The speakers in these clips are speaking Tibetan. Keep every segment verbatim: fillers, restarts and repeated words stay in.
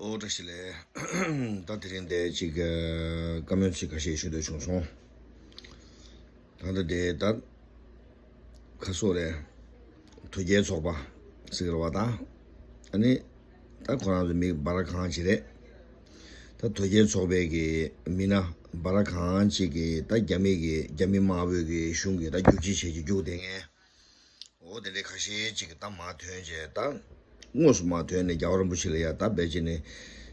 ཨོ་བཀྲ་ཤིས་བདེ་ལེགས། ད་དེ་རིང་འདི་ཅིག་བཀའ་མོལ་ཅིག་ཁ་ཤས་ཞུ་འདོད་བྱུང་སོང་། ད་ལྟ་དེ་ད་ཁ་སོ་རེད། དོལ་རྒྱལ་ཚོགས་པ་ཟེར་གི་རེད་བ། ད་ཨ་ནི་ད་ཁོ་རང་ཚོ་མི་འབའ་ར་གང་ཅིག་རེད། ད་དོལ་རྒྱལ་ཚོགས་པའི་གི་མི་སྣ་འབའ་ར་གང་ཅིག་གི་ད་རྒྱ་མི་གི་རྒྱ་མི་དམར་པོའི་གི་གཞུང་གི་ད་རྒྱུག་ཁྱི་བྱེད་ཀྱི་རྒྱུག་བསྡད་མཁན། འོ་དེ་འདྲའི་ཁ་ཤས་ཅིག་གི་ད་མར་ཐོན་བྱས། ད་དངོས་སུ་མར་ཐོན་ནས་རྒྱལ་བ་རིན་པོ་ཆེ་ལ་ཡ་ད་རྦད་བྱས་ནས་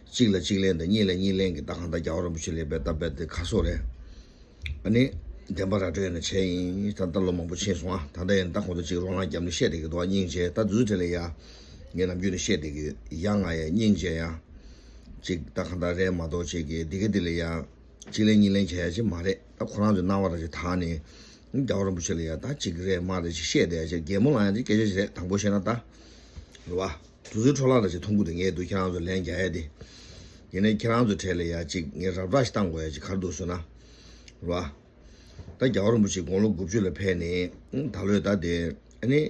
གཅིག་ལ་གཅིག་ལན་དང་གཉིས་ལ་གཉིས་ལན་གྱི་ད་གང་ལྟར་རྒྱལ་བ་རིན་པོ་ཆེ་ལ་རྦད་ད་རྦད་དེ་ཁ་སོ་རེད། ཨ་ནི་བདེན་པ་ར་སྤྲོད་ནས་བྱས་ཡིན། ད་ལྟ་ལོ་མང་པོ་ཕྱིན་སོང་ཨ། ད་ལྟ་ཡང་ད་ཁོང་ཚོ་གཅིག་རོ་ལངས་བརྒྱབ་ནས་བཤད་བསྡད་ཀྱི་འདུག་ཨ། སྙིང་རྗེ། ད་དུས་ཚོད་དེ་ལ་ཡ་ངས་ནམ་རྒྱུན་ནས་བཤད་བསྡད་ཀྱི་ཡ། ང་ཡ་སྙིང་རྗེ་ཡ། གཅིག་ད་གང་ལྟར་རེད་མ་གཏོགས་ཅིག་གི་འདི་ག་འདི་ལ་ཡ་གཅིག་ལན་གཉིས་ལན་བྱ་ཡ་ཅིག་མ་རེད། ད་ཁོ་རང་ཚོའི་སྣང་བ་ར་ཅིག་དག་ནས་རྒྱལ་བ་རིན་པོ་ཆེ་ལ་ཡ་ད་ཅིག་རེད་མ་རེད་ཅིག་བཤད་བསྡད་ཡ་ཅིག་གད་མོ་ལངས་ཡ་ཅིག་སྐད་ཆ་ཅིག་རེད། དང་པོ་བཤད་ན་ད་རེད་བ། དུས་ཚོད་འཕྲོ་བརླག་ར་ཅིག་མཐོང་གི་འདུག་ངས་འདུག་ཁྱེད་རང་ཚོ་ལན་རྒྱག་ཡ་དེ། ཡིན་ནའི་ཁྱེད་རང་ཚོ་གྲས་ལ་ཡ་ཅིག་ངས་རབ་བསྒྲགས་ཤིག་བཏང་དགོས་ཡ་ཅིག་ག་རེ་འདུག་ཟེར་ན། རེད་བ། ད་རྒྱལ་བ་རིན་པོ་ཆེ་དགུང་ལོ་དགུ་བཅུ་ལ་ཕེབས་ནས་ད་ལོའི་ད་དེ་ཨ་ནི་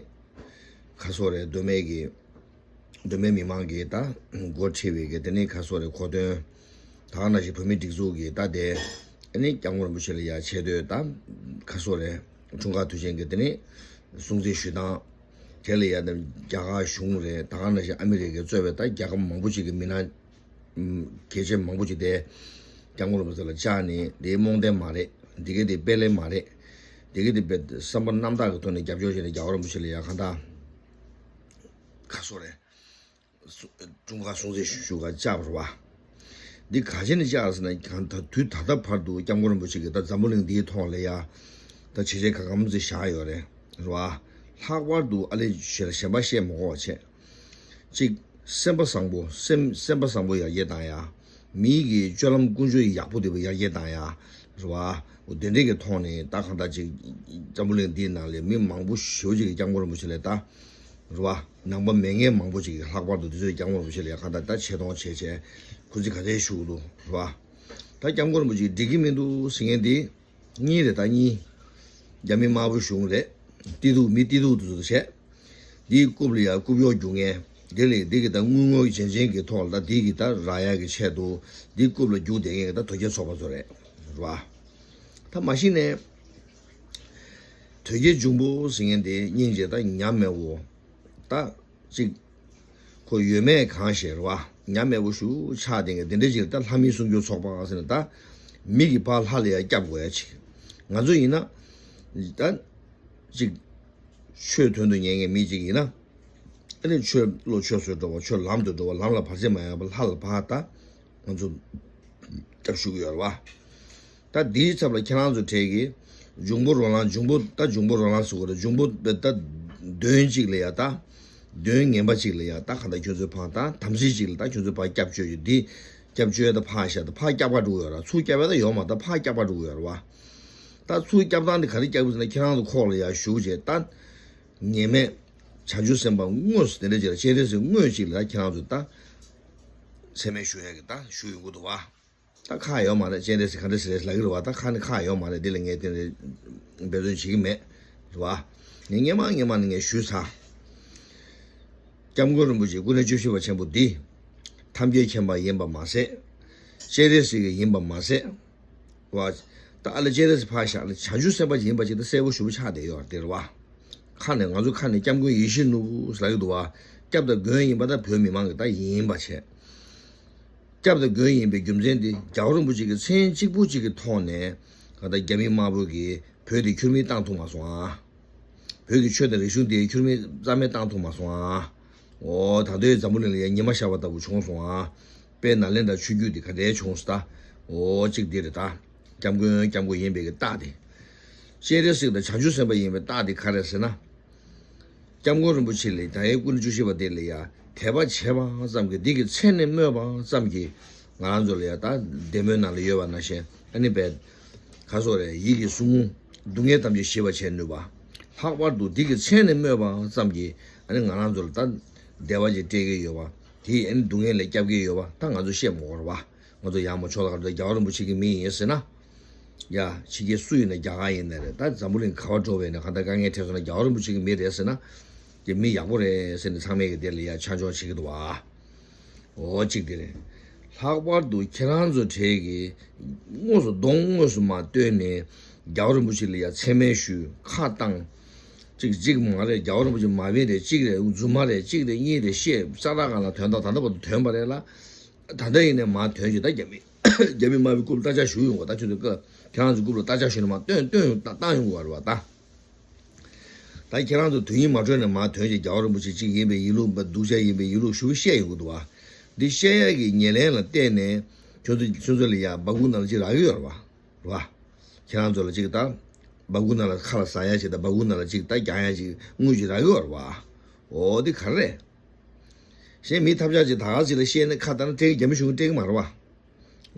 ཁ་སོ་རེད། མདོ་སྨད་ཀྱི་མདོ་སྨད་མི་མང་གིས་ད་འགོ་ཁྲིད་པའི་གི་དེ་ནས་ཁ་སོ་རེད་གོ་སྟོན། ད་ག་ནང་བཞིན་བོད་མི་སྒྲིག་འཛུགས་ཀྱི་ད་དེ་ཨ་ནི་སྐྱབས་མགོན་རིན་པོ་ཆེ་ལ་ཡ་ཆེ་བསྟོད་ད་ཁ་སོ་རེད་འཁྲུངས་སྐར་དུས་ཆེན་གྱི་དེ་ནས་སྲུང་བརྩི་ཞུ་སྟངས་དེ་ལ་ཡ་ད་རྒྱ་གར་གཞུང་རེད། ད་ག་ནང་བཞིན་ཨ་མི་རི་ཀས་གཙོས་པའི་ད་རྒྱལ་ཁབ་མང་པོ་ཅིག་གི་མི་སྣ་གལ་ཆེན་མང་པོ་ཅིག་དེ་སྐྱབས་མགོན་རིན་པོ་ཆེ་ལ་བཅར་ནས་དེའི་རྨོངས་དད་མ་རེད། འདི་ག་དེ་དཔེ་ལེན་མ་རེད། འདི་ག་དེ་དཔེ་བསམ་པ་རྣམ་དག་གི་ཐོག་ནས་རྒྱབ་སྐྱོར་བྱས་ནས་རྒྱལ་བ་རིན་པོ་ཆེ་ལ་ཡ་གང་ལྟར་ཁ་སོ་རེད། སུ་འཁྲུངས་སྐར་སྲུང་བརྩི་ཞུ་ག་བཅར་བ་རེད་བ། འདི་ག་བྱས་ནས་བཅར་ཟེར་ན་གང་ལྟར་དུས་ད་ལྟ་བར་དུ་སྐྱབས་མགོན་རིན་པོ་ཆེ་གིས་ད་འཛམ་བུ་གླིང་འདིའི་ཐོག་ལ་ཡ་ད་བྱས་རྗེས་ག་གམ་ཚིག་བཞག་ཡོད་རེད། རེད་བ། ལྷག་པར་དུ་ཨ་ལེ་ཞེ་ལ་གཞན་པ་བཤད་མ་དགོས་པ་བྱས། གཅིག་སེམས་པ་བཟང་པོ། སེམས་སེམས་པ་བཟང་པོ་ཡར་རྒྱས་བཏང་ཡ། མིའི་གི་སྤྱོད་ལམ་ཀུན་སྤྱོད་ཡག་པོ་དེ་བ་ཡར་རྒྱས་བཏང་ཡ། རེད་བ། འོ་དེ་འདྲས་ཀྱི་ཐོག་ནས་ད་གང་ལྟར་ཅིག་འཛམ་བུ་གླིང་འདིའི་ནང་ལ་མི་མང་པོ་ཞེ་པོ་ཅིག་གིས་སྐྱབས་མགོན་རིན་པོ་ཆེ་ལ་ད་རེད་བ། ནང་པ་མེད་མཁན་མང་པོ་ཅིག་གིས་ལྷག་པར་དུ་དེ་ཚོས་སྐྱབས་མགོན་རིན་པོ་ཆེ་ལ་ཡ་གང་ལྟར་ད་ཆེ་མཐོང་བྱས་བྱས་སྐུ་ཚེ་ག་ཚད་བཞུགས་འདུག་རེད་བ། ད་སྐྱབས་མགོན་རིན་པོ་ཆེ་འགྲིག་གི་མི་འདུག་ཟེར་མཁན་འདི། གཉིས་རེད་ད་གཉིས། རྒྱ་མི་དམར་པོའི་གཞུང་རེད། གཏི་ཐུག་མི་གཏི་ཐུག་དེ་ཚོ་བྱས། འདིའི་རྐུབ་ལ་ཡ་རྐུབ་གཡོག་རྒྱུག་མཁན། དེ་ལས་འདི་གི་ད་དངུལ་དངོས་ཀྱི་བྱེད་ཆེན་གྱི་ཐོག་ལ་ད་འདི་གི་ད་རག་ཡ་གི་ཆེད་དུ་འདིའི་རྐུབ་ལ་རྒྱུག་བསྡད་མཁན་གྱི་ད་དོལ་རྒྱལ་ཚོགས་པ་ཚོ་རེད། རེད་བ། ད་མ་གཞི་ནས་དོལ་རྒྱལ་འབྱུང་པོ་ཟེར་མཁན་དེ་སྙིང་རྗེ་ད་ཉམས་མེད་པོ། ད་ཅིག་ཁོ་ཡོད་མེད་གང་ཤེས་རེད་བ། ཉམས་མེད་པོ་ཞུ་ཆགས་དེ་ག་དེ་འདྲ་ཅིག་ད་ལྷ་མིའི་སྲུང་སྐྱོབ་ཚོགས་པ་ཟེར་ན་ད་མི་གི་ཕར་ལྷ་ལ་ཡ་སྐྱབས་དགོས་ཡ་ཅིག་ང་ཚོ་ཡིན་ན་ད་ཅིག་ཆོས་དོན་དུ་གཉེར་མཁན་མི་ཅིག་ཡིན་ན་ཨ་ནི་ཆོས་བློ་ཆོས་སུ་འགྲོ་བ། ཆོས་ལམ་དུ་འགྲོ་བ། ལམ་ལ་བར་ཆད་མ་ཡོང་བ་ལྷ་ལ་ཕར་ད་ང་ཚོ་སྐྱབས་ཞུ་གི་ཡོད་རེད་བ། ད་འདིའི་ཚབ་ལ་ཁྱེད་རང་ཚོ་གྲས་ཀྱིས་འབྱུང་པོ་རོ་ལངས། འབྱུང་པོ་ད་འབྱུང་པོ་རོ་ལངས་ཟེར་དགོས་རེད། འབྱུང་པོ་ད་གདོན་གཅིག་ལ་ཡ་ད་གདོན་ངན་པ་གཅིག་ལ་ཡ་ད་གང་ལྟར་ཁྱོད་ཚོའི་ཕར་ད་དམ་སྲི་གཅིག་ལ་ད་ཁྱོད་ཚོའི་ཕར་སྐྱབས་བཅོལ་ཡོད། འདི་སྐྱབས་བཅོལ་ད་ཕར་བཞག་ད་ཕར་སྐྱབས་ག་འགྲོ་གི་ཡོད་ར། ཚུར་སྐྱབས་ཡ་ད་ཡོད་མ་ད་ཕར་སྐྱབས་ག་འགྲོ་གི་ཡོད་ར་བ། ད་ཚུར་སྐྱབས་སྟངས་འདི་ག་རེ་སྐྱབས་ཀྱི་ཟེར་ན་ཁྱེད་རང་ཚོ་ཁོག་ལ་ཡ་ཞུགས་བྱས་ད་ངེས་མེད་བྱང་ཆུབ་སེམས་དཔའ་དངོས་སུ་དེ་འདྲ་ཅིག་ལ་སྤྱན་རས་གཟིགས་དངོས་གཅིག་ལ་ད་ཁྱེད་རང་ཚོ་ད་མཚན་སྨད་ཞུ་ཡ་གི་ད་ཞུ་ཡོང་གི་འདུག་བ། ད་ཁག་ཡོད་མ་རེད། སྤྱན་རས་གཟིགས་ག་འདྲ་ཟེར་རེད་ལབ་ཀྱི་རེད་བ། ད་ཁག་ནི་ཁག་ཡོད་མ་རེད། འདི་ལ་ངས་དེ་འདྲ་འབད་བརྩོན་བྱེད་ཀྱི་མེད་རེད་བ། ངས་སྔན་མ་སྔན་མ་ནས་ངས་ཞུས་ཚར། སྐྱབས་མགོན་རིན་པོ་ཆེ་སྐུ་ཕྲེང་བཅུ་བཞི་པ་ཆེན་པོ་འདི་ཐམས་ཅད་མཁྱེན་པ་ཡིན་པ་མ་ཟད། སྤྱན་རས་གཟིགས་ཀྱི་ཡིན་པ་མ་ཟད། བ། ད་ཨ་ལ་སྤྱན་རས་གཟིགས་ཕར་བཞག་ལ་བྱང་ཆུབ་སེམས་དཔའ་ཡིན་པ་ཅིག་ད་གསལ་པོ་ཞེ་པོ་ཆགས་བསྡད་ཡོད་རེད་བ། ཁ་ནས་ང་ཚོ་ཁ་ནས་སྐྱབས་མགོན་ཡིད་བཞིན་ནོར་བུ་ལབ་ཀྱི་འདུག་བ། སྐྱབས་དང་མགོན་ཡིན་པ་ད་བོད་མི་མང་གི་ད་ཡིན་པ་བྱས། སྐྱབས་དང་མགོན་ཡིན་པའི་རྒྱུ་མཚན་དེ་རྒྱལ་བ་རིན་པོ་ཆེ་གི་མཚན་གཅིག་པུ་གཅིག་གི་ཐོག་ནས་གང་ལྟར་རྒྱ་མི་དམར་པོ་གིས་བོད་དེ་ཁྱུར་མིད་བཏང་ཐུབ་མ་སོང་ཨ། བོད་ཀྱི་ཆོས་དང་རིག་གཞུང་དེ་ཁྱུར་མིད་རྩ་མེད་བཏང་ཐུབ་མ་སོང་ཨ། འོ་ད་ལྟའི་འཛམ་བུ་གླིང་ལ་ཡང་ཉི་མ་ཤར་བ་ལྟ་བུ་བྱུང་སོང་ཨ། དཔལ་ནཱ་ལེནྡྲ་ཆོས་བརྒྱུད་དེ་ག་འདྲའི་བྱུང་སོང་ད། འོ་གཅིག་འདི་རེད་ད། སྐྱབས་མགོན་སྐྱབས་མགོན་ཡིན་པའི་གི་རྟགས་དེ། སྤྱན་རས་གཟིགས་དང་བྱང་ཆུབ་སེམས་དཔའ་ཡིན་པའི་རྟགས་དེ་ག་རེ་ཟེར་ན། སྐྱབས་མགོན་རིན་པོ་ཆེ་ལས་ད་ཡའི་སྐུ་ཕྲེང་བཅུ་བཞི་པ་དེ་ལ་ཡ་དད་པ་བྱས་པ་ཙམ་གྱིས་འདི་གི་མཚན་ནས་སྨོས་པ་ཙམ་གྱིས་ང་རང་ཚོ་ལ་ཡ་ད་བདེ་སྨོན་ནང་ལ་ཡོད་པ་ནང་བཞིན་ཨ་ནི་བས། ག་སོགས་རེད། ཡིད་ཀྱི་ཟུག་རྔུ་སྡུག་བསྔལ་ཐམས་ཅད་ཞི་བར་བྱེད་ནུས་པ། ལྷག་པར་དུ་འདི་གི་མཚན་ནས་སྨོས་པ་ཙམ་གྱིས་ཨ་ནི་ང་རང་ཚོ་ལ་ད་བདེ་བ་ཅིག་སྤྲད་ཀྱི་ཡོད་པ། དེས་ཨ་ནི་སྡུག་བསྔལ་ལས་སྐྱབས་ཀྱི་ཡོད་པ་ད་ང་ཚོ་ཤེས་མ་དགོས་རེད་བ། ང་ཚོ་ཡར་མར་ཕྱོགས་ལ་ག་རེ་རྒྱལ་བ་རིན་པོ་ཆེ་གི་མི་ཡིན་ཟེར་ན། ཡ། ཕྱི་རྒྱལ་སུ་ཡིན་ན་རྒྱ་གར་ཡིན་ན་རེད། ད་འཛམ་བུ་གླིང་ག་བ་འགྲོ་བས་ན་གང་ལྟར་དཀའ་ངལ་འཕྲད་སོང་ན་རྒྱལ་བ་རིན་པོ་ཆེ་གི་མི་རེད་ཟེར་ན། དེ་མི་ཡག་པོ་རེད་ཟེར་ནས་ཚང་མས་གི་དེ་ལ་ཡ་ཆ་འཇོག་བྱེད་ཀྱི་འདུག་བ། འོ་གཅིག་དེ་རེད། ལྷག་པར་དུ་ཁྱེད་རང་ཚོ་གྲས་ཀྱིས་དངོས་སུ་གདོང་དངོས་སུ་མར་བསྟན་ནས་རྒྱལ་བ་རིན་པོ་ཆེ་ལ་ཡ་མཚན་སྨད་ཞུས་ཁ་བཏང་། གཅིག་གཅིག་མ་རེད། རྒྱལ་བ་རིན་པོ་ཆེ་མ་བིན་རེད། གཅིག་རེད། རྫུན་མ་རེད། གཅིག་རེད། གཉིས་རེད། བཤད་ཙ་དྲག་ག་ལ་དོན་དག་ད་ལྟ་བར་དུ་ཐོན་པ་རེད་ལ། ད་ལྟ་ཡིན་ནས་མར་ཐོན་ཞིག་ད་རྒྱ་མི་རྒྱ་མི་དམར་པོའི་རྐུབ་ལ་རྟ་ལྕག་གཞུ་ཡོང་གོ་ད་ཁྱོད་ཚོ་ཀ་ཁྱེད་རང་ཚོའི་རྐུབ་ལ་རྟ་ལྕག་གཞུ་ནས་མར་བཏོན་བཏོན་ཡོང་བཏང་ཡོང་གོ་བ་རེད་བ་ད། ད་ཁྱེད་རང་ཚོ་དུས་ཡུན་མ་འཕྲོད་ནས་མར་ཐོན་ཞིག་རྒྱལ་བ་རིན་པོ་ཆེ་གཅིག་ཡིན་པའི་ཡིན་ལུགས་སྡུག་ཅག་ཡིན་པའི་ཡིན་ལུགས་ཞུ་བཤད་ཡོང་གི་འདུག་བ། འདི་བཤད་ཡག་གི་ཉེར་ལེན་ལ་བརྟེན་ནས་ཁྱོད་ཚོ་ཁྱོད་ཚོ་ལ་ཡ་སྦ་ཁུག་ནང་ལ་གཅིག་རག་གི་ཡོད་རེད་བ། རེད་བ། ཁྱེད་རང་ཚོ་ལ་གཅིག་ད། སྦ་ཁུག་ནང་ལ་ཁ་ལ་ཟ་ཡ་ཞིག་ད་སྦ་ཁུག་ནང་ལ་གཅིག་ད་རྒྱག་ཡ་ཞིག་དངུལ་ཞིག་རག་གི་ཡོད་རེད་བ། འོ་འདི་ག་རེ་རེད། གཞན་མི་ཐབས་ཆག་ཅིག་ད་ག་ཅིག་ལ་བཤད་ན་ཁ་ལྟ་ན་སྤྲད་རྒྱ་མི་གཞུང་གིས་སྤྲད་གི་མ་རེད་བ།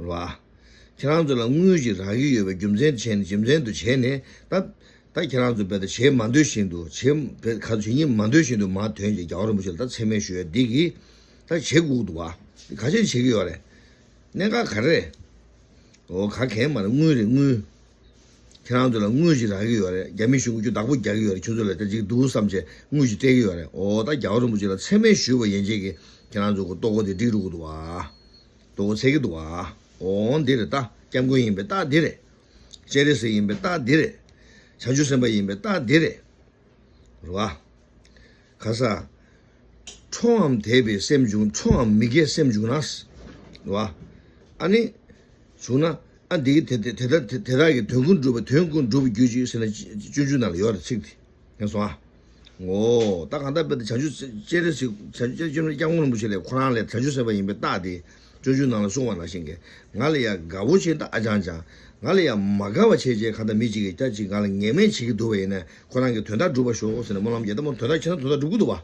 རེད་བ། ཁྱེད་རང་ཚོ་ལ་དངུལ་ཞིག་རག་གི་ཡོད་པའི་རྒྱུ་མཚན་བྱས་ནས་རྒྱུ་མཚན་དུ་བྱས་ནས་ད། ད་ཁྱེད་རང་ཚོ་བས་ད་བྱེད་མ་འདོད་བཞིན་དུ་བྱེད་བས་ག་བྱེད་ཉིན་མ་འདོད་བཞིན་དུ་མར་ཐོན་ཞིག་རྒྱལ་བ་རིན་པོ་ཆེ་ལ་ད་མཚན་སྨད་ཞུ་ཡ་འདི་གིས་ད་བྱེད་དགོས་འདུག་བ། ག་ཅིག་བྱེད་ཀྱི་ཡོད་རེད། གནད་འགག་ག་རེ་རེད། འོ་ག་གེ་མ་རེད། དངུལ་རེད་དངུལ། ཁྱེད་རང་ཚོ་ལ་དངུལ་ཞིག་རག་གི་ཡོད་རེད། རྒྱ་མི་གཞུང་གིས་བདག་པོ་རྒྱག་གི་ཡོད་རེད། ཁྱོད་ཚོ་ལ་ད་ཅིག་འདུག་བསམ་བྱས་དངུལ་ཞིག་སྤྲད་ཀྱི་ཡོད་རེད། འོ་ད་རྒྱལ་བ་རིན་པོ་ཆེ་ལ་མཚན་སྨད་ཞུས་པ་ཡན་ཆད་ཀྱིས་ཁྱེད་རང་ཚོ་གི་ལྟོ་གོས་དེ་འགྲིག་འགྲོ་གི་འདུག་བ། ལྟོ་གོས་འཚོལ་གྱི་འདུག་བ། འོ་འདི་རེད། ད་སྐྱབས་མགོན་ཡིན་པའི་རྟགས་འདི་རེད། སྤྱན་རས་གཟིགས་ཡིན་པའི་རྟགས་འདི་རེད། བྱང་ཆུབ་སེམས་དཔའ་ཡིན་པའི་རྟགས་འདི་རེད། རེད་བ། ག་ས། ཁྲོའམ་དད་པའི་སེམས་བྱུང་། ཁྲོའམ་མི་དགེ་སེམས་བྱུང་ན། རེད་བ། ཨ་ནི། བྱུང་ན། ཨ་འདི་གི་དེ་དེ་དེ་དག་དེ་དག་གི་དོན་ཀུན་འགྲུབ་པ། དོན་ཀུན་འགྲུབ་པའི་རྒྱུ་ཅིག་ཟེར་ན་སྤྱོད་འཇུག་ནང་ལ་ཡོད་རེད་ཚིག་དེ། ངས་སོང་ཨ། ངོ་། ད་གང་ལྟར་དཔེ་དེ་བྱང་ཆུབ་སེ་སྤྱན་རས་གཟིགས་བྱང་ཆུབ་སྤྱན་རས་གཟིགས་སྐྱབས་མགོན་རིན་པོ་ཆེ་ལས་ཁོ་རང་ལས་བྱང་ཆུབ་སེམས་དཔའ་ཡིན་པའི་རྟགས་དེ་སྤྱོད་འཇུག་ནང་ལ་གསུངས་པ་ནང་བཞིན་གྱི། ང་ལ་ཡ་དགའ་བོ་བྱེད་ད་ཨ་ཅང་ཅང་། ང་ལ་ཡ་མ་དགའ་བ་བྱེད་བྱེད་གང་ལྟར་མི་གཅིག་གིས་ད་ཅིག་ང་ལ་ངན་སྨྲས་བྱེད་ཀྱི་འདུག་པ་ཡིན་ན་ཁོ་རང་གི་དོན་དག་འགྲུབ་པ་ཤོག་ཟེར་ནས་སྨོན་ལམ་རྒྱག་ད་མོ་དོན་དག་ཁྱེད་རང་དོན་དག་འགྲུབ་ཀྱི་འདུག་བ།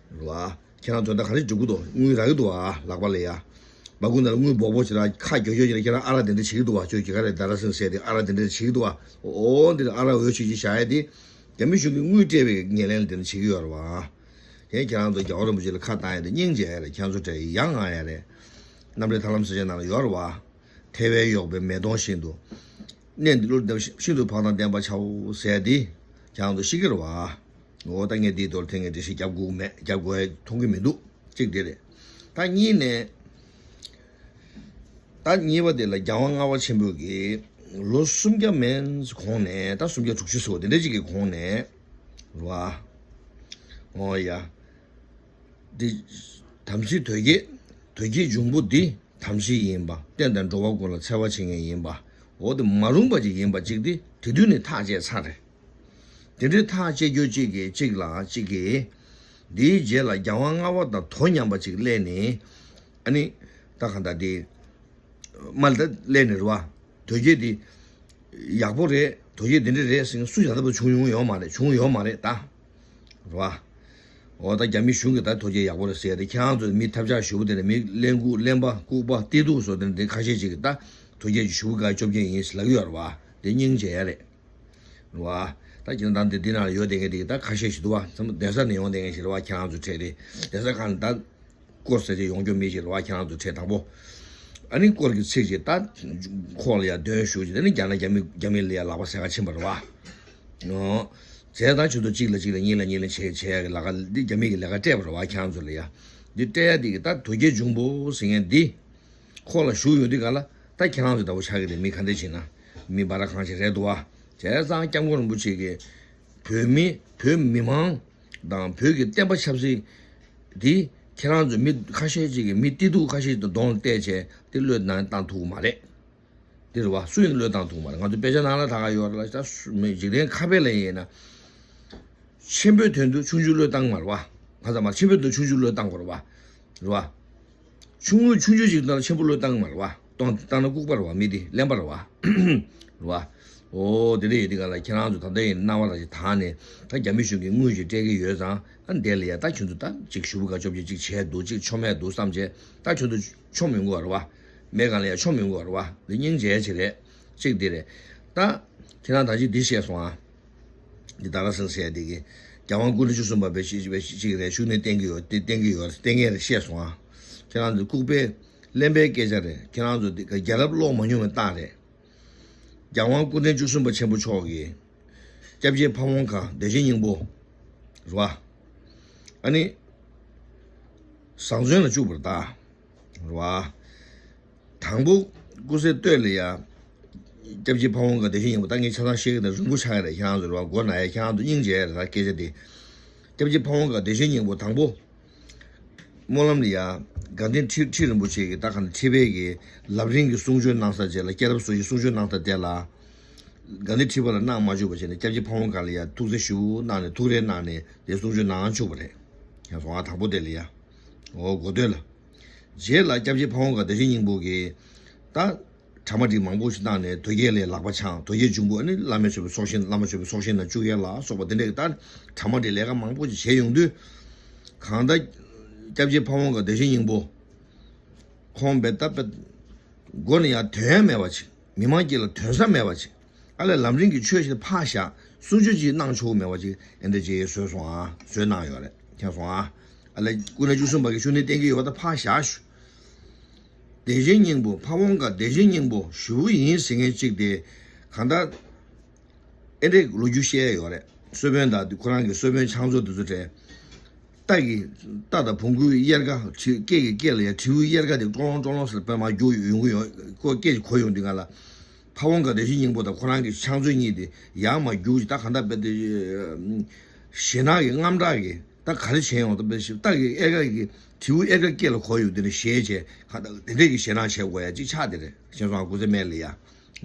རེད་བ། ཁྱེད་རང་དོན་དག་ག་རེ་འགྲུབ་ཀྱི་འདུག་དངུལ་རག་གི་འདུག་བ་ལག་པ་ལ་ཡ། སྦ་ཁུག་ནང་ལ་དངུལ་སྦོག་སྦོག་ཅིག་རག་ཁ་རྒྱོ་རྒྱོ་ཅིག་རག་ཁྱེད་རང་ཨ་རག་དེ་འདྲ་བྱེད་ཀྱི་འདུག་བ། ཁྱོད་ཀྱི་ག་རེ་ད་ར་སེང་ཟེར་དེ་ཨ་རག་དེ་འདྲ་བྱེད་ཀྱི་འདུག་བ། འོ་འདི་ལ་ཨ་རག་འོས་ཆོས་ཅིག་བཞག་ཡ་དེ། རྒྱ་མི་གཞུང་གིས་དངུལ་སྤྲད་པའི་ངན་ལན་ལ་དེ་འདྲ་བྱེད་ཀྱི་ཡོད་རེད་བ། དེ་ཁྱེད་རང་ཚོ་རྒྱལ་བ་རིན་པོ་ཆེ་ལ་ཁ་བཏང་ཡ་དེ་སྙིང་རྗེ་ཡ་རེད། ཁྱེད་རང་ཚོ་དྲན་ཡ་ང་ཡ་རེད། རྣམ་འདྲེན་ཐར་ལམ་ཟེར་བྱས་ནང་ལ་ཡོད་རེད་བ། ཐལ་བས་གཡོགས་པའི་མེ་དོང་བཞིན་དུ། གནས་འདི་ལུ་ཤིན་ཏུ་འཕགས་མཐའ་བརྟན་པར་བྱའོ་ཟེར་ཏེ། ཁྱེད་རང་ཚོ་ཤེས་ཀྱི་རེད་བ། འོ་ད་ངས་འདིའི་ཐོག་ལ་ཐེངས་ངས་འགྲེལ་བཤད་རྒྱབ་དགོས་མེད། རྒྱབ་དགོས་མཐོང་གི་མི་འདུག་གཅིག་འདི་རེད། ད་གཉིས་ནས། ད་གཉིས་པ་དེ་ལ་རྒྱལ་དབང་ལྔ་པ་ཆེན་པོ་གིས་ལོ་སུམ་བརྒྱ་མན་གོང་ནས་ད་སུམ་བརྒྱ་དྲུག་ཅུ་ཟེར་བ་དེ་འདྲ་ཅིག་གི་གོང་ནས་རེད་བ། འོ་ཡ། འདི། དམ་ཚིག་དོལ་རྒྱལ། དོལ་རྒྱལ་འབྱུང་པོ་འདི་དམ་ཚིག་ཡིན་པ། བསྟན་དང་འགྲོ་བ་ཀུན་ལ་འཚེ་བ་བྱེད་མཁན་ཡིན་པ། འོ་དེ་མ་རུངས་པ་ཅིག་ཡིན་པ་ཅིག་འདི་དེ་དུས་ནས་ཐག་བཅད་ཚར་རེད། དེ་འདྲའི་ཐག་བཅད་རྒྱུ་གཅིག་གིས་གཅིག་ལ་གཅིག་གིས། འདིའི་རྗེས་ལ་རྒྱལ་དབང་ལྔ་པ་དང་དོ་མཉམ་པ་ཅིག་སླེབས་ནས། ཨ་ནི། ད་གང་ལྟར་འདི། མ་ལ་ད་སླེབས་ནས་རེད་བ། དོལ་རྒྱལ་འདི། ཡག་པོ་རེད། དོལ་རྒྱལ་འདི་འདྲ་རེད་ཟེར་སུ་ཡང་ད་བར་བྱུང་ཡོང་ཡོད་མ་རེད། བྱུང་ཡོད་མ་རེད་ད། རེད་བ། འོ་ད་རྒྱ་མི་གཞུང་གིས་ད་དོལ་རྒྱལ་ཡག་པོ་རེད་ཟེར་ཡ་དེ་ཁྱེད་རང་ཚོ་མི་ཐབས་ཆག་ཞུ་བ་དེ་ནས་མི་གླེན་ལྐུགས་གླེན་པ་ལྐུགས་པ་བདེ་སྡུག་བཟོ་དེ་འདྲ་དེ་ཁ་ཤས་ཅིག་གིས་ད་དོལ་རྒྱལ་གྱི་ཞུ་བ་ག་བཅོ་བརྒྱད་ཡིན་ཟེར་ལབ་ཀྱི་ཡོད་རེད་བ། དེ་སྙིང་རྗེ་ཡ་རེད། རེད་བ། ད་ཁྱེད་རང་ད་འདི་འདི་ནང་ལ་ཡོད་བསྡད་མཁན་དེ་གིས་ད་ཁ་ཤས་ཤིག་འདུག་བ། ཚང་མ་གདན་ས་ནས་ཡོང་བསྡད་མཁན་ཞིག་རེད་བ། ཁྱེད་རང་ཚོ་གྲས་དེ་གདན་ས་ཁག་ནས་ད་སྐོར་ཟེར་ཅིག་ཡོང་རྒྱུ་མི་ཞིག་རེད་བ། ཁྱེད་རང་ཚོ་གྲས་དང་པོ། ཨ་ནི་སྐོར་གྱི་ཚིག་ཅིག་ད་ཁོག་ལ་ཡ་འདོན་ཞུ་ཅིག་ད་ནི་རྒྱ་ནག་རྒྱ་མི་རྒྱ་མི་ལ་ཡ་ལག་པ་ཟས་ཁ་ཕྱིན་པ་རེད་བ། ཨོ། བྱས་ཙང་ཁྱོད་ཚོ་གཅིག་ལ་གཅིག་ལ་གཉིས་ལ་གཉིས་ལ་བྱས་བྱས་ཡ་གི་ལས་ཀ་འདི་རྒྱ་མི་གི་ལས་ཀ་སྤྲད་པ་རེད་བ། ཁྱེད་རང་ཚོ་ལ་ཡ། འདི་སྤྲད་ཡ་འདི་གི་ད་དོལ་རྒྱལ་འབྱུང་པོ་ཟེར་མཁན་འདི། ཁོག་ལ་བཞུགས་ཡོང་དུས་ག་ལ་ད་ཁྱེད་རང་ཚོ་ལྟ་བུ་ཆགས་ཀྱི་རེད། མི་ག་འདྲ་བྱེད་ན། མི་འབའ་ར་གང་ཞིག་རེད་འདུག་བ། བྱས་ཙང་སྐྱབས་མགོན་རིན་པོ་ཆེ་གིས་བོད་མི་བོད་མི་མང་དང་བོད་ཀྱི་བསྟན་པ་ཆབ་སྲིད་འདི་ཁྱེད་རང་ཚོ་མི་ཁ་ཤས་ཅིག་གིས་མི་བདེ་སྡུག་ཁ་ཤས་ཀྱི་གདོང་ལ་བལྟས་བྱས་དེ་བློས་ནང་བཏང་ཐུབ་ཀྱི་མ་རེད། འདི་རེད་བ། སུ་ཡིན་བློས་བཏང་ཐུབ་མ་རེད། ང་ཚོ་དཔེ་ཆ་ནང་ལ་ད་ག་ཡོད་རེད་ལ། ད་སུ་མི་འཇིག་རྟེན་ཁ་དཔེ་ལ་ཡིན་ན། ཆེན་པོའི་དོན་དུ་ཆུང་ཆུང་བློས་བཏང་མ་རེད་བ། ང་ཚང་མ་ཆེན་པོའི་དོན་ཆུང་ཆུང་བློས་བཏང་དགོས་རེད་བ། རེད་བ། ཆུང་ངུས་ཆུང་ཆུང་ཞིག་བཏང་ན་ཆེན་པོ་བློས་བཏང་མ་རེད་བ། གཏོང་བཏང་ན་ལྐུགས་པ་རེད་བ། མི་དེ་གླེན་པ་རེད་བ། རེད་བ། འོ་དེ་འདྲ་ཡོད་དུས་ག་ལ་ཁྱེད་རང་ཚོ་ད་ལྟ་ཡིན་སྣང་བ་ལ་ཞིག་དང་ནས་ད་རྒྱ་མི་གཞུང་གིས་དངུལ་ཞིག་སྤྲད་ཀྱི་ཡོད་ཙང་ཨ་འདས་ལ་ཡ་ད་ཁྱོད་ཚོ་ད་ཅིག་ཞུ་བུ་ག་ཅོབ་ཅིག་ཅིག་བྱས་འདུག་ཅིག་ཆོ་མེད་འདུག་བསམ་བྱས་ད་ཁྱོད་ཚོ་ཆོ་མི་དགོས་རེད་བ། མེད་གང་ལ་ཡ་ཆོ་མི་དགོས་རེད་བ། འདི་སྙིང་རྗེ་ཆེ་རེད། གཅིག་འདི་རེད། ད། ཁྱེད་རང་ད་ཅི་འདི་བཤད་སོང་ཨ། འདི་ད་ར་སེང་ཟེར་འདི་གི་རྒྱལ་དབང་སྐུ་ཕྲེང་བཅུ་གསུམ་པ་པའི་ཤི་ཤི་པའི་ཤི་ཤི་རེད་ཤུགས་ནས་བསྟན་གི་ཡོད་དེ་བསྟན་གི་ཡོད་བསྟན་མཁན་རེད་བཤད་སོང་ཨ། ཁྱེད་རང་ཚོ་ལྐུགས་པའི་གླེན་པའི་སྐད་ཆ་རེད། ཁྱེད་རང་ཚོ་འདི་ག་རྒྱལ་རབས་ཀློག་མ་མྱོང་བའི་རྟགས་རེད། རྒྱལ་དབང་སྐུ་ཕྲེང་བཅུ་གསུམ་པ་ཆེན་པོ་མཆོག་གིས། སྐྱབས་རྗེ་ཕ་བོང་ཁ་བདེ་ཆེན་སྙིང་པོ། རེད་བ། ཨ་ནི། བཟང་བཙོན་ལ་བཅུག་པ་རེད་ད། རེད་བ། དང་པོ་སྐུ་ཚེ་སྟོད་ལ་ཡ། སྐྱབས་རྗེ་ཕ་བོང་ཁ་བདེ་ཆེན་སྙིང་པོ་ད་ངས་ཆ་ཚང་བཤད་ཀྱི་ན་རིང་པོ་ཆགས་ཀྱི་རེད། ཁྱེད་རང་ཚོ་རེད་བ། མགོ་ན་ཡ་ཁྱེད་རང་ཚོ་སྙིང་རྗེ་རེད་ད་སྐད་ཆ་དེ། སྐྱབས་རྗེ་ཕ་བོང་ཁ་བདེ་ཆེན་སྙིང་པོ་དང་པོ། སྨོན་ལམ་ལ་ཡ། དགའ་ལྡན་ཁྲི་ཁྲི་རིན་པོ་ཆེ་གི་ད་ག་ནས་ཁྲི་པའི་གི་ལམ་རིམ་གྱི་གསུང་ཆོས་གནང་ས་བཅས་ལ་སྐྱེས་རབས་སོ་བཞི་གསུང་ཆོས་གནང་ས་དེ་ལ། དགའ་ལྡན་ཁྲི་པ་ལ་གནང་མ་བཅུག་པ་བྱས་ནས་སྐྱབས་རྗེ་ཕ་བོང་ཁ་ལ་ཡ་ཐུགས་རྗེ་ཞུ་གནང་ནས་ཐུགས་རེ་གནང་ནས་དེ་གསུང་ཆོས་གནང་བཅུག་པ་རེད། ཡང་སོང་ཨ་དང་པོ་དེ་ལ་ཡ། འོ་གོ་ཐོས་ལ། རྗེས་ལ་སྐྱབས་རྗེ་ཕ་བོང་ཁ་བདེ་ཆེན་སྙིང་པོ་གིས། ད། གྲ་མ་འགྲིག་མང་པོ་ཞིག་བཏང་ནས་དོལ་རྒྱལ་ལ་ལག་པ་འཆང་དོལ་རྒྱལ་འབྱུང་པོ་ཨ་ནི་བླ་མ་མཆོད་པའི་ཚོགས་ཞིང་བླ་མ་མཆོད་པའི་ཚོགས་ཞིང་ནང་བཅུག་ཡས་ལ་སོགས་པ་དེ་འདྲ་གི་ད་གྲ་མ་འགྲིག་ལས་ཀ་མང་པོ་ཞིག་བྱས་ཡོང་དུས། གང་ལྟར་སྐྱབས་རྗེ་ཕ་བོང་ཁ་བདེ་ཆེན་སྙིང་པོ། ཁོང་བེ་ད་བེ། མགོ་ནས་ཡར་དོན་ཡ་མེད་པ་ཅིག་མི་མང་དཀྱིལ་ལ་དོན་ས་མེད་པ་ཅིག་ཨ་ལས་ལམ་རིམ་གྱི་ཆོས་ཞིག་ཕར་བཞག་གསུང་ཆོས་ཅིག་གནང་ཆོག་མེད་པ་ཅིག་ཨེ་འདྲ་ཅིག་བཟོས་སོང་ཨ་བཟོས་གནང་ཡོད་རེད་མཁྱེན་སོང་ཨ། ཨ་ལས་སྐུ་ཕྲེང་བཅུ་གསུམ་པ་གི་ཤུགས་ནི་བསྟན་གྱི་ཡོད་པ་ད་ཕར་བཞག་ཞུ། བདེ་ཆེན་སྙིང་པོ་ཕ་བོང་ཁ་བདེ་ཆེན་སྙིང་པོ་ཞུ་བོ་ཡིན་ཟེར་མཁན་གཅིག་དེ་གང་ལྟར་ཨེ་འདྲས་ལོ་རྒྱུས་བཤད་ཡོད་རེད། གསོལ་དཔོན་དང་ཁོ་རང་གི་གསོལ་དཔོན་ཕྱག་མཛོད་དེ་ཚོ་གྲས་རྟ་གི་རྟ་དང་བོང་གུའི་གཡེར་ཁ་དྲེའུ་སྐད་ཀྱི་སྐད་ལ་ཡ་དྲེའུའི་གཡེར་ཁ་དེ་ཀྲོང་ལོང་ཀྲོང་ལོང་ཟེར་དཔོན་མ་རྒྱུག་ཡོང་གི་ཡོད་ཁོ་སྐད་ཅིག་གོ་ཡོང་དུས་ང་ལ་ཕ་བོང་ཁ་བདེ་ཆེན་སྙིང་པོ་དང་ཁོ་རང་གི་ཕྱག་མཛོད་གཉིས་དེ་ཡར་མར་རྒྱུག་ཅིག་ད་ག་འདྲ་བས་དེ་ཞེ་ནག་གི་རྔམ་དྲག་གི་ད་ག་རེ་བྱས་ཡོང་ད་བས་ཞིག་རྟ་གི་གཡེར་ཁ་གི་དྲེའུ་གཡེར་ཁ་སྐད་ལ་གོ་ཡོང་དེ་ནས་ཞེད་བྱས་ག་ད་དེ་འདྲས་ཀྱི་ཞེ་ནག་བྱེད་དགོས་ཡ་ཅིག་ཆགས་དེ་རེད་ཤེས་སོང་ཨ་སྐུ་ཚེ་སྨད་ལ་ཡ།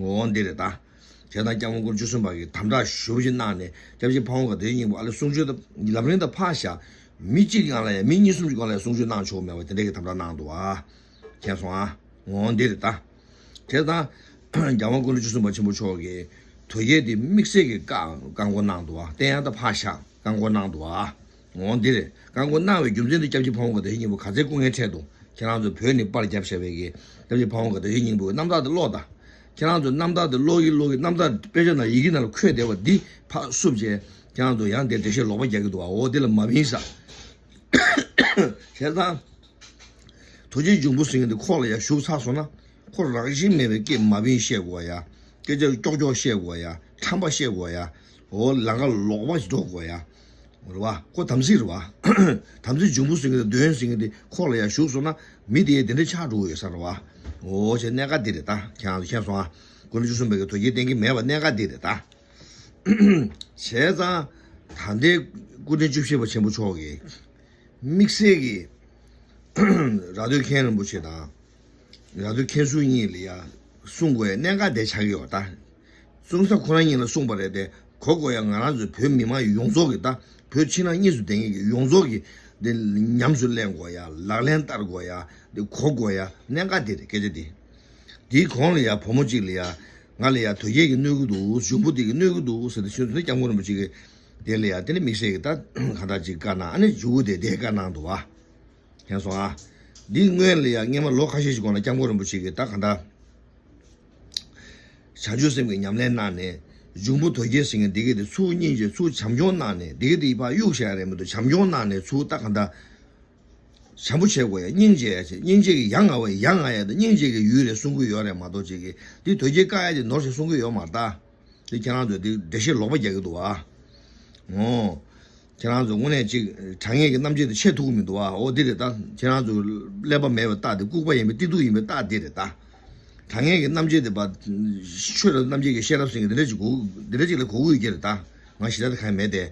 འོ་འདི་རེད་ད། བྱས་ཙང་སྐྱབས་མགོན་སྐུ་ཕྲེང་བཅུ་གསུམ་པ་གིས་དམ་དྲག་ཞུ་བཞིན་གནང་ནས་སྐྱབས་རྗེ་ཕ་བོང་ཁ་བདེ་ཆེན་སྙིང་པོ་ཨ་ལེ་གསུང་ཆོས་དང་ལམ་རིམ་དང་ཕར་བཞག་མི་གཅིག་གི་སྒང་ལ་ཡང་མི་གཉིས་གསུམ་གྱི་སྒང་ལ་ཡང་གསུང་ཆོས་གནང་ཆོག་མེད་པ་དེ་འདྲ་གི་དམ་དྲག་གནང་འདུག་ཨ། མཁྱེན་སོང་ཨ། འོ་འདི་རེད་ད། བྱས་ཙང་། སྐྱབས་མགོན་སྐུ་ཕྲེང་བཅུ་གསུམ་པ་ཆེན་པོ་མཆོག་གིས་དོལ་རྒྱལ་དེ་དམིགས་བསལ་གྱི་བཀའ་བཀའ་བསྒོ་གནང་འདུག་ཨ་བསྟན་ཡ་དང་ཕར་བཞག་བཀའ་བསྒོ་གནང་འདུག་ཨ། འོ་འདི་རེད། བཀའ་བསྒོ་གནང་བའི་རྒྱུ་མཚན་དེ་སྐྱབས་རྗེ་ཕ་བོང་ཁ་བདེ་ཆེན་སྙིང་པོ་ག་ཚད་སྐུ་ངལ་འཕྲད་འདུག་ཁྱེད་རང་ཚོ་བོད་ནས་པར་བརྒྱབ་བཞག་པའི་གི་སྐྱབས་རྗེ་ཕ་བོང་ཁ་བདེ་ཆེན་སྙིང་པོའི་རྣམ་ཐར་དེ་ཀློག་དང་། ཁྱེད་རང་ཚོ་རྣམ་ཐར་དེ་ཀློག་གི་ཀློག་གི་རྣམ་ཐར་དཔེ་ཆ་ནང་ཡི་གེ་ནང་ལ་འཁོད་བསྡད་པ་འདི་ཕར་བསུབ་བྱས་ཁྱེད་རང་ཚོ་ཡང་དེ་འགྲེལ་བཤད་ལོག་པ་རྒྱག་གི་འདུག་ཨ། འོ་དེ་ལ་མ་བིན་ས། བྱས་ཙང་། དོལ་རྒྱལ་འབྱུང་པོ་ཟེར་མཁན་དེ་ཁོག་ལ་ཡ་ཞུགས་ཚར་སོང་ན་ཁོ་རང་བཞིན་མེད་པའི་སྐད་མ་བིན་བཤད་དགོས་ཡ། སྐད་ཆ་ཀྱོག་ཀྱོག་བཤད་དགོས་ཡ། ཁྲམ་པ་བཤད་དགོས་ཡ། འོ་ལམ་ཁ་ལོག་པ་ཞིག་འགྲོ་དགོས་ཡ། རེད་བ། ཁོ་དམ་ཚིག་རེད་བ། དམ་ཚིག་འབྱུང་པོ་ཟེར་མཁན་དེ་གདོན་ཟེར་མཁན་དེ་ཁོག་ལ་ཡ་ཞུགས་སོང་ན་མི་དེ་དེ་འདྲ་ཆགས་འགྲོ་གི་ཡོད་ས་རེད་བ། འོ་བྱས་གནད་འགག་འདི་རེད་ད་ཁྱེད་རང་ཚོ་མཁྱེན་སོང་ཨ། སྐུ་ཕྲེང་བཅུ་གསུམ་པའི་གི་དོལ་རྒྱལ་བསྟེན་གྱི་མེད་པ་གནད་འགག་འདི་རེད་ད། བྱས་ཙང་། ད་ལྟའི་སྐུ་ཕྲེང་བཅུ་བཞི་པ་ཆེན་པོ་མཆོག་གིས། དམིགས་བསལ་གྱི། ར་སྟོད་མཁན་རིན་པོ་ཆེ་དང་། ར་སྟོད་མཁན་ཟུར་གཉིས་ལ་ཡ། གསུང་དགོས་ཡ་གནད་འགག་དེ་ཆགས་ཀྱི་ཡོད་ད། གསུང་ས་ཁོ་རང་གཉིས་ལ་གསུངས་པ་རེད་དེ་གོ་དགོས་ཡ་ང་རང་ཚོ་བོད་མི་མང་ཡོངས་རྫོགས་ཀྱི་ད་བོད་ཕྱི་ནང་གཉིས་སུ་བསྡད་མཁན་གྱི་ཡོངས་རྫོགས་ཀྱི་འདི་ཉམས་སུ་ལེན་དགོས་ཡ་ལག་ལེན་བསྟར་དགོས་ཡ་འདི་གོ་དགོས་ཡ་གནད་འགག་དེ་རེད་སྐད་ཆ་འདི། དེའི་གོང་ལ་ཡ་བུ་མོ་གཅིག་ལ་ཡ། ང་ལ་ཡ་དོལ་རྒྱལ་གྱིས་གནོད་ཀྱི་འདུག་འབྱུང་པོ་འདི་གིས་གནོད་ཀྱི་འདུག་ཟེར་ཏེ་ཤོད་དུས་སྐྱབས་མགོན་རིན་པོ་ཆེ་གིས་དེ་ལ་ཡ་དེ་ནི་དམིགས་བསལ་གྱི་ད་གང་ལྟར་ཅིག་བཀའ་གནང་ཨ་ནི་མཇུག་གུ་དེ་དེ་བཀའ་གནང་འདུག་བ། མཁྱེན་སོང་ཨ། འདི་སྔོན་ལ་ཡ་སྔོན་མ་ལོ་ཁ་ཤས་ཤིག་གོང་ལ་སྐྱབས་མགོན་རིན་པོ་ཆེ་གིས་ད་གང་ལྟར་བྱང་ཆུབ་སེམས་ཀྱི་ཉམས་ལེན་གནང་ནས་འབྱུང་པོ་དོལ་རྒྱལ་ཟེར་མཁན་འདི་གི་དེ་ཚུར་སྙིང་རྗེ་ཚུར་བྱམས་སྐྱོང་གནང་ནས་འདི་གི་དེ་ཕར་གཡུག་བཞག་རེད་མི་འདུག་བྱམས་སྐྱོང་གནང་ནས་ཚུར་ད་གང་ལྟར། བྱམས་པོ་བྱེད་དགོས་ཡ་སྙིང་རྗེ་ཡ་བྱེད་སྙིང་རྗེ་གི་ཡ་ང་བ་ཡ་ང་ཡ་དང་སྙིང་རྗེ་གི་ཡུལ་རེད་གསུང་གི་ཡོད་རེད་མ་གཏོགས་ཅིག་གི་འདི་དོལ་རྒྱལ་བཀག་ཡ་དེ་ནོར་ཞིག་གསུང་གི་ཡོད་མ་རེད་ད། འདི་ཁྱེད་རང་ཚོ་འདི་འགྲེལ་བཤད་ལོག་པ་རྒྱག་གི་འདུག་ཨ། ཨོ། ཁྱེད་རང་ཚོ་དངོས་གནས་ཅིག་དྲང་ངེས་ཀྱི་རྣམ་འབྱེད་དེ་ཆེ་ཐུག་གི་མི་འདུག་ཨ། ཨོ་འདི་རེད་ད། ཁྱེད་རང་ཚོ་ཀླད་པ་མེད་པའི་རྟགས་དེ་ལྐུགས་པ་ཡིན་པའི་གཏི་ཐུག་ཡིན་པའི་རྟགས་འདི་རེད་ད། དྲང་ངེས་ཀྱི་རྣམ་འབྱེད་དེ་པ། ཆོས་དང་རྣམ་འབྱེད་ཀྱི་ཤེས་རབ་ཟེར་མཁན་འདི་འདྲ་ཅིག་གོ་འདི་འདྲ་ཅིག་ལ་གོ་གི་ཡོད་ཀྱི་རེད་ད། ང་ཞེ་དྲག་དེ་གང་ཡང་མེད་དེ།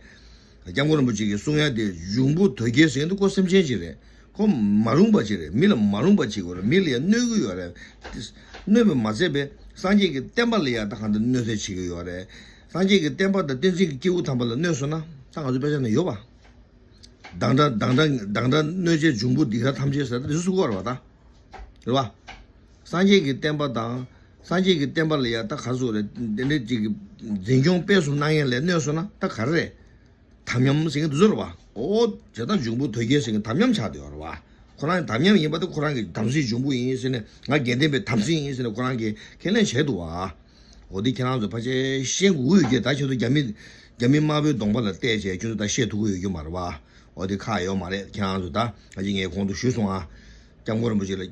སྐྱབས་མགོན་རིན་པོ་ཆེ་གིས་གསུང་ཡ་དེ་འབྱུང་པོ་དོལ་རྒྱལ་ཟེར་མཁན་དེ་ཁོ་སེམས་ཅན་ཅིག་རེད། ཁོ་མ་རུངས་པ་ཅིག་རེད། མི་ལ་མ་རུངས་པ་ཅིག་ཡོད་རེད། མི་ལ་ཡ་གནོད་ཀྱི་ཡོད་རེད། གནོད་པ་མ་ཚད་པའི་སངས་རྒྱས་ཀྱི་བསྟན་པ་ལ་ཡ་ད་གང་ལྟར་གནོད་འཚེ་བྱེད་ཀྱི་ཡོད་རེད། སངས་རྒྱས་ཀྱི་བསྟན་པ་དང་བསྟན་འཛིན་གྱི་སྐྱེས་བུ་དམ་པ་ལ་གནོད་སོང་ན་ད་ང་ཚོ་དཔེ་ཆ་ནང་ཡོད་པ། སྡང་དགྲ་སྡང་དགྲ་སྡང་དགྲ་གནོད་བྱེད་འབྱུང་པོ་སྡིག་དགྲ་ཐམས་ཅད་ཟེར་ད་དེ་ཚོ་གསུང་གི་ཡོད་རེད་པ་ད། རེད་པ། སངས་རྒྱས་ཀྱི་བསྟན་པ་དང་། སངས་རྒྱས་ཀྱི་བསྟན་པ་ལ་ཡ་ད་ག་རེ་ཟེར་དགོས་རེད། དེ་འདྲ་ཅིག་གི་འཛིན་སྐྱོང་སྤེལ་གསུམ་གནང་མཁན་ལ་གནོད་སོང་ན་ད་ག་རེ་རེད། དམ་ཉམས་ཟེར་མཁན་དེ་ཚོ་རེད་པ། ཨོ། བྱས་ཙང་འབྱུང་པོ་དོལ་རྒྱལ་ཟེར་མཁན་དམ་ཉམས་ཆགས་བསྡད་ཡོད་རེད་པ། ཁོ་རང་དམ་ཉམས་ཡིན་པ་དེ་ཁོ་རང་གི་དམ་སྲི་འབྱུང་པོ་ཡིན་ཟེར་ནས་ང་དགེ་ལྡན་པའི་དམ་སྲི་ཡིན་ཟེར་ནས་ཁོ་རང་གིས་ཁས་ལེན་བྱས་འདུག་པ། འོ་དེ་ཁྱེད་རང་ཚོ་ཕལ་ཆེར་ཤེས་དགོས་ཀྱི་ཡོད་ཀྱི་ད་ཁྱེད་ཚོ་རྒྱ་མི་རྒྱ་མི་དམར་པོའི་གདོང་པ་ལ་བལྟས་བྱས་ཁྱེད་ཚོ་ད་བཤད་ཐུབ་ཀྱི་ཡོད་ཀྱི་མ་རེད་པ། འོ་དེ་ཁག་ཡོད་མ་རེད་ཁྱེད་རང་ཚོ་ད་ཨ་ཅེ་ངས་གོང་དུ་ཞུས་སོང་ཨ། སྐྱབས་མགོན་རིན་པོ་ཆེ་ལ་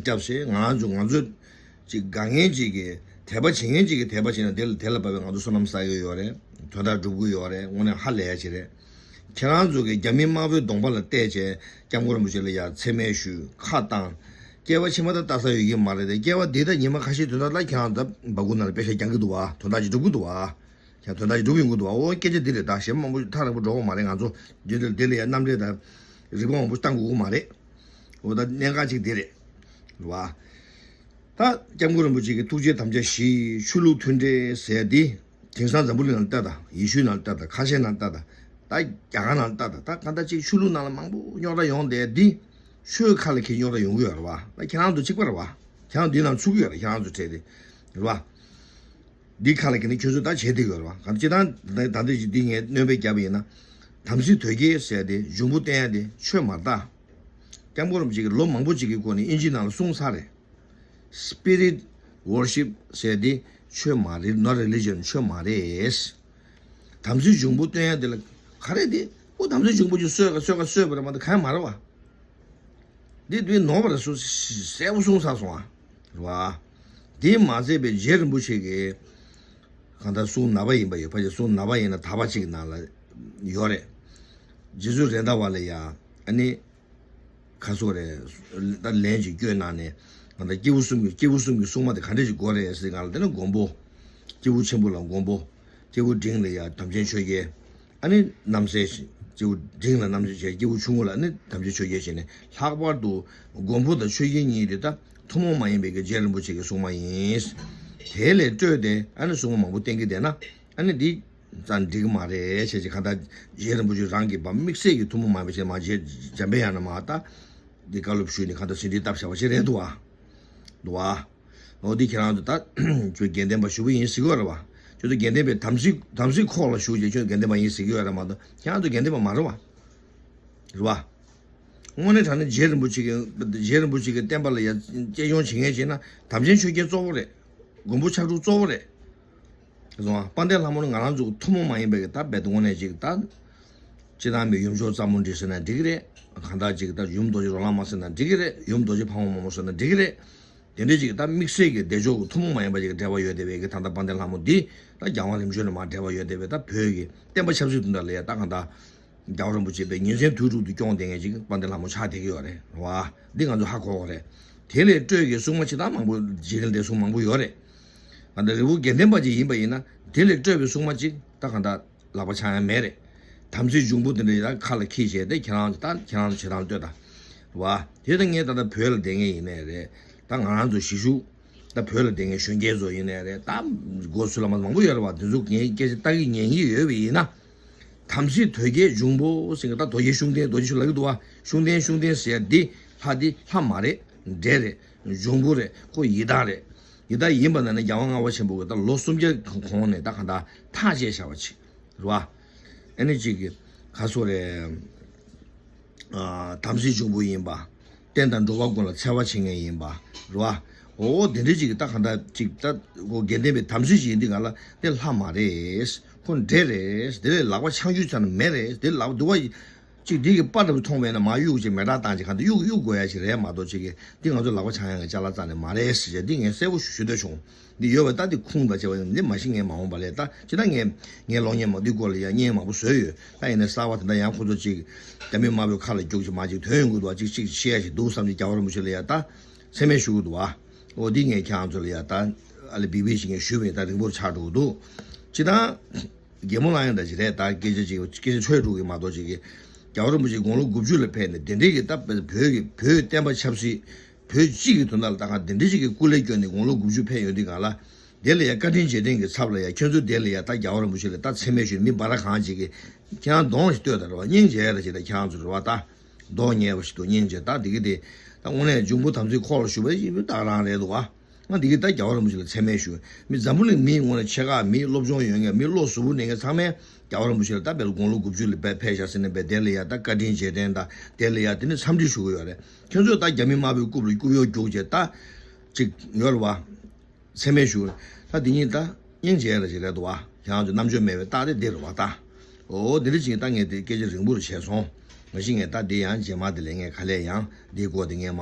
སྐྱབས་ཞེས་ང་རང་ཚོ་ང་ཚོ་ཅིག་དགའ་མཁན་ཅིག་གིས་དད་པ་བྱེད་མཁན་ཅིག་གིས་དད་པ་བྱས་ན་དེ་ལ་དེ་ལ་བབས་པའི་ང་ཚོ་བསོད་ནམས་བསགས་ཀྱི་ཡོད་རེད། དོན་དག་འགྲུབ་ཀྱི་ཡོད་རེད། དངོས་གནས་ཧ་ལས་ཡ་ཅིག་རེད། ཁྱེད་རང་ཚོ་གིས་རྒྱ་མི་དམར་པོའི་གདོང་པ་ལ་བལྟས་བྱས་སྐྱབས་མགོན་རིན་པོ་ཆེ་ལ་ཡ་མཚན་སྨད་ཞུས་ཁ་བཏང་ སྐྱེ་བ་ཕྱི་མ་ད་ལྟ་ས་ཡོད་ཀྱི་མ་རེད་དེ། སྐྱེ་བ་འདི་དང་ཉི་མ་ཁ་ཤས་དོན་དག་ལ་ཁྱེད་རང་ད་སྦ་ཁུག་ནང་ལ་དཔེ་ཆ་རྒྱག་གི་འདུག་བ། དོན་དག་ཅིག་སྒྲུབ་ཀྱི་འདུག་བ། ཁྱེད་དོན་དག་ཅིག་སྒྲུབ་ཡོང་གི་འདུག་བ། ཨོ་སྐད་ཆ་འདི་རེད། ད་ཞེ་མང་པོ་ཐག་རིང་པོ་འགྲོ་གི་མ་རེད། ང་ཚོ་འདི་འདི་འདི་ལ་ཡ་རྣམ་འགྲེལ་དང་རིག་པ་མང་པོ་བཏང་དགོས་ཀྱི་མ་རེད། ཨོ་ད་གནད་འགག་ཅིག་འདི་རེད། རེད་བ། ད་སྐྱབས་མགོན་རིན་པོ་ཆེ་གི་ཐུགས་རྗེ་དམ་བཅའ་བཞི། ཆོས་ལུགས་མཐུན་འབྲེལ་ཟེར་འདི། དེང་སང་འཛམ་བུ་གླིང་ནང་ལ་ལྟ་དང་། ཡེ་ཤུའི་ནང་ལ་ལྟ་དང་། ཁ་ཆེ་ནང་ལ་ལྟ་དང་། ད་རྒྱ་གར་ནང་ལ་ལྟ་དང་། ད་གང་ལྟར་ཅིག་ཆོས་ལུགས་ནང་ལ་མང་པོ་རྙོག་དྲ་ཡོང་བསྡད་འདི། ཆོས་ཁ་ལ་འཁྱེར་རྙོག་དྲ་ཡོང་གི་ཡོད་རེད་བ། ད་ཁྱེད་རང་ཚོ་གཅིག་པ་རེད་བ། ཁྱེད་རང་འདི་ནང་ཚུད་ཀྱི་ཡོད་རེད། ཁྱེད་རང་ཚོ་གྲས་དེ་རེད་བ། འདི་ཁ་ལ་འཁྱེར་ནས་ཁྱོད་ཚོ་ད་བྱེད་བསྡད་ཡོད་རེད་བ། གང་ཅི་ད་ད་ད་འདི་ཅིག་འདི་ངས་སྣོན་པ་བརྒྱབ་པ་ཡིན་ན། དམ་སྲི་དོལ་རྒྱལ་ཟེར་དེ་འབྱུང་པོ་བསྟེན་ཡ་དེ་ཆོས་མ་རེད་ད། སྐྱབས་མགོན་རིན་པོ་ཆེ་གིས་ལོ་མང་པོ་ཅིག་གི་སྐོར་ནས་དབྱིན་ཇིའི་ནང་ལ་གསུངས་ཚར་རེད། Spirit worship ཟེར་དེ་ཆོས་མ་རེད། not religion. ཆོས་མ་རེད། དམ་སྲི་འབྱུང་པོ་བསྟེན་ཡ་དེ་ལ་ག་རེ་དེ། ཨོ་དམ་སྲི་འབྱུང་པོ་ཅིག་གསོད་ག་གསོད་ག་གསོད་པ་རེད་མ་གཏོགས་གང་ཡང་མ་རེད་བ། འདི་འདི་ནོར་བ་རེད། སུ་གསལ་པོ་གསུངས་ཚར་སོང་ཨ། རེད་བ། དེ་མ་ཚད་པའི་རྗེ་རིན་པོ་ཆེ་གིས་གང་ལྟར་གསུང་ནག་པ་ཡིན་པ་ཡོད། ཕལ་ཆེར་གསུང་ནག་པ་ཡིན་ན་དག་པ་གཅིག་གི་ནང་ལ་ཡོད་རེད། རྗེ་བཙུན་རེད་མདའ་བ་ལ་ཡ་ཨ་ནི། ཁ་སོ་རེ། ད་ལན་ཅིག་བསྐྱོན་གནང་ནས། ང་ད་སྐྱེས་བུ་གསུམ་གྱི་སྐྱེས་བུ་གསུམ་གྱི་སྲུང་མ་དེ་ག་འདྲ་ཞིག་དགོས་རེད་ཟེར་གང་ལ་དེ་ནི་མགོན་པོ། སྐྱེས་བུ་ཆེན་པོ་ལ་མགོན་པོ། སྐྱེས་བུ་འབྲིང་ལ་ཡ་དམ་ཅན་ཆོས་རྒྱལ། ཨ་ནི་རྣམ་སྲས། སྐྱེས་བུ་འབྲིང་ལ་རྣམ་སྲས་བྱས། སྐྱེས་བུ་ཆུང་ངུ་ལ་ཨ་ནི་དམ་ཅན་ཆོས་རྒྱལ་བྱས་ནས། ལྷག་པར་དུ་མགོན་པོ་དང་ཆོས་རྒྱལ་གཉིས་དེ་ད་ཐུན་མོང་མ་ཡིན་པའི་གི་རྗེ་རིན་པོ་ཆེ་གི་སྲུང་མ་ཡིན། དེ་ལས་སྤྲོས་ཏེ་ཨ་ནི་སྲུང་མ་མང་པོ་བསྟེན་གྱི་བསྡད་ན། ཨ་ནི་འདི་ཙང་འགྲིག་གི་མ་རེད། བྱས་ཙང་གང་ལྟར་རྗེ་རིན་པོ་ཆེ་རང་གིས་བ་དམིགས་བསལ་གྱི་ཐུན་མོང་མ་ཡིན་པ་ཞིག་མ་བྱས། འཇམ་པའི་དབྱངས་ནས་མ་ད་འདི་བཀའ་སློབ་ཞུས་ནས་གང་ལྟར་ཟིན་བྲིས་བཏབ་བཞག་པ་ཞིག་རེད་འདུག་བ། འདུག་བ། འོ་འདི་ཁྱེད་རང་ཚོ་ད་ཁྱོད་དགེ་ལྡན་པ་ཞུ་བ་ཡིན་ཟེར་གྱི་ཡོད་རེད་བ། ཁྱོད་ཚོ་དགེ་ལྡན་པའི་དམ་སྲི་དམ་སྲི་ཁོག་ལ་ཞུགས་བྱས་ཁྱོད་དགེ་ལྡན་པ་ཡིན་ཟེར་གྱི་ཡོད་རེད་མ་གཏོགས་ཁྱེད་རང་ཚོ་དགེ་ལྡན་པ་མ་རེད་བ། རེད་བ། དངོས་གནས་དྲང་གནས་རྗེ་རིན་པོ་ཆེ་གི་རྗེ་རིན་པོ་ཆེ་གི་བསྟན་པ་ལ་ཡ་གཅེས་སྐྱོང་བྱེད་མཁན་བྱས་ན་དམ་ཅན་ཆོས་རྒྱལ་གཙོ་བོ་རེད། མགོན་པོ་ཕྱག་དྲུག་གཙོ་བོ་རེད། རེད་སོང་ཨ། དཔལ་ལྡན་ལྷ་མོ་ནི་ང་རང་ཚོ་ཐུན་མོང་མ་ཡིན་པའི་གི་ད་རྦད་དེ་དངོས་གནས་ཅིག་ད། སྤྱིར་བཏང་མི་ཡུམ་མཆོག་ཙམ་མོ་འདྲི་ཟེར་ན་འགྲིག་གི་རེད། གང་ལྟར་ཅིག་ད་ཡུམ་རྡོ་རྗེ་རོ་ལངས་མ་ཟེར་ན་འགྲིག་གི་རེད། ཡུམ་རྡོ་རྗེ་ཕག་མོ་མོ་ཟེར་ན་འགྲིག་གི་རེད། དེ་འདྲའི་ཅིག་ད་དམིགས་བསལ་གྱི་བདེ་མཆོག་གི་ཐུན་མོང་མ་ཡིན་པ་ཅིག་གི་འབྲེལ་བ་ཡོད་བསྡད་པའི་གི་ད་ལྟ་དཔལ་ལྡན་ལྷ་མོ་འདི་ད་རྒྱལ་དབང་རིམ་བྱོན་ནས་མར་འབྲེལ་བ་ཡོད་བསྡད་པའི་ད་བོད་ཀྱི་བསྟན་པ་ཆབ་སྲིད་དོན་དག་ལ་ཡ་ད་གང་ལྟར་རྒྱལ་བ་རིན་པོ་ཆེ་པའི་ཉིན་མཚན་དུས་དྲུག་ཏུ་སྐྱོང་བསྡད་མཁན་ཅིག་དཔལ་ལྡན་ལྷ་མོ་ཆགས་བསྡད་ཀྱི་ཡོད་རེད་བ། འདི་ང་ཚོ་ཧ་གོ་དགོས་རེད། དེ་ལས་སྤྲོས་ཀྱི་སྲུང་མ་ཅིག་ད་མང་པོ་རྗེ་རིན་པོ་ཆེའི་སྲུང་མང་པོ་ཡོད་རེད། གང་ལྟར་རི་བོ་དགེ་ལྡན་པ་ཅིག་ཡིན་པ་ཡིན་ན་དེ་ལས་སྤྲོས་པའི་སྲུང་མ་ཅིག་ད་གང་ལྟར་ལག་པ་འཆང་ཡ་མེད་རེད། དམ་སྲི་འབྱུང་པོ་དེ་འདྲ་ཡ་ཁ་ལ་འཁྱེར་བྱས་ཏེ་ཁྱེད་རང་ཚོ་ད་ཁྱེད་རང་ཚོ་བྱེད་སྟངས་ལྟོས་དང་། བ། དེ་ད་ངས་ད་ལྟ་བོད་ལ་བསྡད་མཁན་ཡིན་ནའི་རེད། ད་ང་རང་ཚོ་གཞིས་བཞུགས། ད་བོད་ལ་བསྡད་མཁན་གཞོན་སྐྱེས་ཚོ་ཡིན་ནའི་རེད། ད་སྒོ་ཚུལ་ལ་མ་མང་པོ་ཡོད་རེད་བ། དེ་ཚོ་ངས་སྐད་ཆ་ལྟ་གི་ཉན་གི་ཡོད་པ་ཡིན་ན། དམ་སྲི་དོལ་རྒྱལ་འབྱུང་པོ་ཟེར་མཁན་ད་རྡོ་རྗེ་ཤུགས་ལྡན་རྡོ་རྗེ་ཤུགས་ལ་གི་འདུག་བ། ཤུགས་ལྡན་ཤུགས་ལྡན་ཟེར་ཡ་འདི་ལྷ་འདི་ལྷ་མ་རེད། འདྲེ་རེད། འབྱུང་པོ་རེད། ཁོ་ཡི་དྭགས་རེད། ཡི་དྭགས་ཡིན་པ་ན་ནི་རྒྱལ་དབང་ལྔ་པ་ཆེན་པོ་གི་ད་ལོ་སུམ་བརྒྱ་གོང་ནས་ད་གང་ལྟར་ཐག་བཅད་བཞག་པ་ཅིག་རེད་བ། ཨ་ནི་གཅིག་གི་ག་སོ་རེད། ཨ། དམ་སྲི་འབྱུང་པོ་ཡིན་པ། བསྟན་དང་འགྲོ་བ་ཀུན་ལ་འཚེ་བ་བྱེད་མཁན་ཡིན་པ། རེད་བ། འོ་དེ་འདྲ་ཅིག་གི་ད་གང་ལྟར་ཅིག་ད་ཁོ་དགེ་ལྡན་པའི་དམ་སྲི་ཅིག་ཡིན་དུས་ག་ལ་དེ་ལྷ་མ་རེད། ཁོ་འདྲེ་རེད། དེ་ལས་ལག་པ་འཆང་རྒྱུ་ཙམ་མེད་རེད། དེ་ལག་དུ་བ་ཅིག་དེ་གི་པར་འདྲ་པོ་མཐོང་བས་ན་མ་གཡུག་ཅིག་མེ་སྲེག་བཏང་ཅིག་གང་ལྟར་གཡུག་གཡུག་དགོས་ཡ་ཅིག་རེད་མ་གཏོགས་ཅིག་གི་འདི་ང་ཚོ་ལག་པ་འཆང་ཡ་གི་ཅ་ལག་རྩ་ནས་མ་རེད་ཟེར་བྱས་འདི་ངས་གསལ་པོ་ཞུ་འདོད་བྱུང་། འདི་ཡོད་པ་ད་འདི་ཁུངས་དང་བཅས་པ་འདི་མ་གཞི་ངས་མ་འོངས་པ་ལས་ད་ཅི་ད་ངས་ངའི་གློག་བརྙན་མ་འདི་སྐོར་ལ་ཡང་བརྙན་མང་པོ་བཟོས་ཡོད། ད་ཡིན་ན་གསར་པ་དེ་འདྲ་ཡང་ཁོ་ཚོ་ཅིག་རྒྱ་མི་དམར་པོའི་ཁ་ལ་རྒྱུག་ཅིག་མ་ཅིག་ཐོན་ཡོང་གི་འདུག་བ། ཅིག་ཅིག་ཤེས་ཡ་ཞིག་འདུག་བསམ་ཅིག་རྒྱལ་བ་རིན་པོ་ཆེ་ལ་ཡ་ད་མཚན་སྨད་ཞུ་གི་འདུག་བ། འོ་འདི་ངས་ཁྱེད་རང་ཚོ་ལ་ཡ་ད་ཨ་ལེ་བི་བི་ཞིག་ངས་ཞུས་པ་ཡིན། ད་རིང་པོར་ཆགས་འགྲོ་གི་འདུག་ཅི་ད། གད་མོ་ལངས་ཡང་འདྲ་ཞིག་རེད། ད་སྐད་ཆ་ཅིག་སྐད་ཆ་འཕྲོས་འགྲོ་གི་མ་གཏོགས་ཅིག་གི་རྒྱལ་བ་རིན་པོ་ཆེ་དགུང་ལོ་དགུ་བཅུ་ལ་ཕེབས་ནས་དེ་འདྲའི་གི་ད་བོད་ཀྱི་བོད་བསྟན་པ་ཆབ་སྲིད་བོད་སྤྱི་གི་དོན་དག་ལ་ད་གང་དེ་འདྲའི་ཅིག་གི་སྐུ་ལས་བསྐྱོན་ནས་དགུང་ལོ་དགུ་བཅུ་ཕེབས་ཡོང་དུས་གང་ལ་དེ་ལ་ཡ་བཀའ་དྲིན་རྗེས་དྲན་གྱི་ཚབ་ལ་ཡ་ཁྱོད་ཚོ་དེ་ལ་ཡ་ད་རྒྱལ་བ་རིན་པོ་ཆེ་ལ་ད་མཚན་སྨད་ཞུས་མི་འབའ་ར་གང་ཅིག་གི་ཁྱེད་རང་གདོང་ཞིག་ལྟོས་ད་རེད་བ། སྙིང་རྗེ་ཡ་ད་ཅིག་ད་ཁྱེད་རང་ཚོ་རེད་བ། ད་མདོག་ཉེས་པ་ཞིག་འདུག་སྙིང་རྗེ། ད་འདི་གི་དེ་ད་དངོས་གནས་འབྱུང་པོ་དམ་ཚིག་ཁོག་ལ་ཞུགས་པ་ཞིག་ད་རང་རེད་འདུག་བ། ང་འདི་གི་ད་རྒྱལ་བ་རིན་པོ་ཆེ་ལ་མཚན་སྨད་ཞུ། མི་འཛམ་བུ་གླིང་མིའི་ངོས་ནས་ཆེ་ཁག་མིའི་སློབ་སྦྱོང་ཡོད་མཁན་མིའི་བློ་གཟུ་བོ་གནས་མཁན་ཚང་མས་རྒྱལ་བ་རིན་པོ་ཆེ་ལ་ད་བལ་དགུང་ལོ་དགུ་བཅུ་ལ་བལ་ཕེབས་བཞག་ཟེར་ནས་བལ་དེ་ལ་ཡ་ད་བཀའ་དྲིན་རྗེས་དྲན་དང་དེ་ལ་ཡ་དེ་ནས་འཚམས་འདྲི་ཞུ་གི་ཡོད་རེད། ཁྱོད་ཚོས་ད་རྒྱ་མི་དམར་པོའི་རྐུབ་ལ་རྐུབ་གཡོག་རྒྱུག་བྱས་ད་ཅིག་ཡོད་རེད་བ། མཚན་སྨད་ཞུ། ད་འདི་གཉིས་ད་སྙིང་རྗེ་ར་ཞིག་རེད་འདུག་བ། ཁྱེད་རང་ཚོ་རྣམ་དཔྱོད་མེད་པའི་རྟགས་དེ་འདི་རེད་བ་ད། འོ་འདི་འདྲ་ཅིག་ད་ངས་དེ་སྐད་ཆ་རིང་པོ་རུ་བྱས་སོང་། མ་གཞི་ངས་ད་འདི་ཡང་རྗེས་མ་དེ་ལས་ངས་ག་ལས་ཡང་འདིའི་སྐོར་དེ་ངས་མ་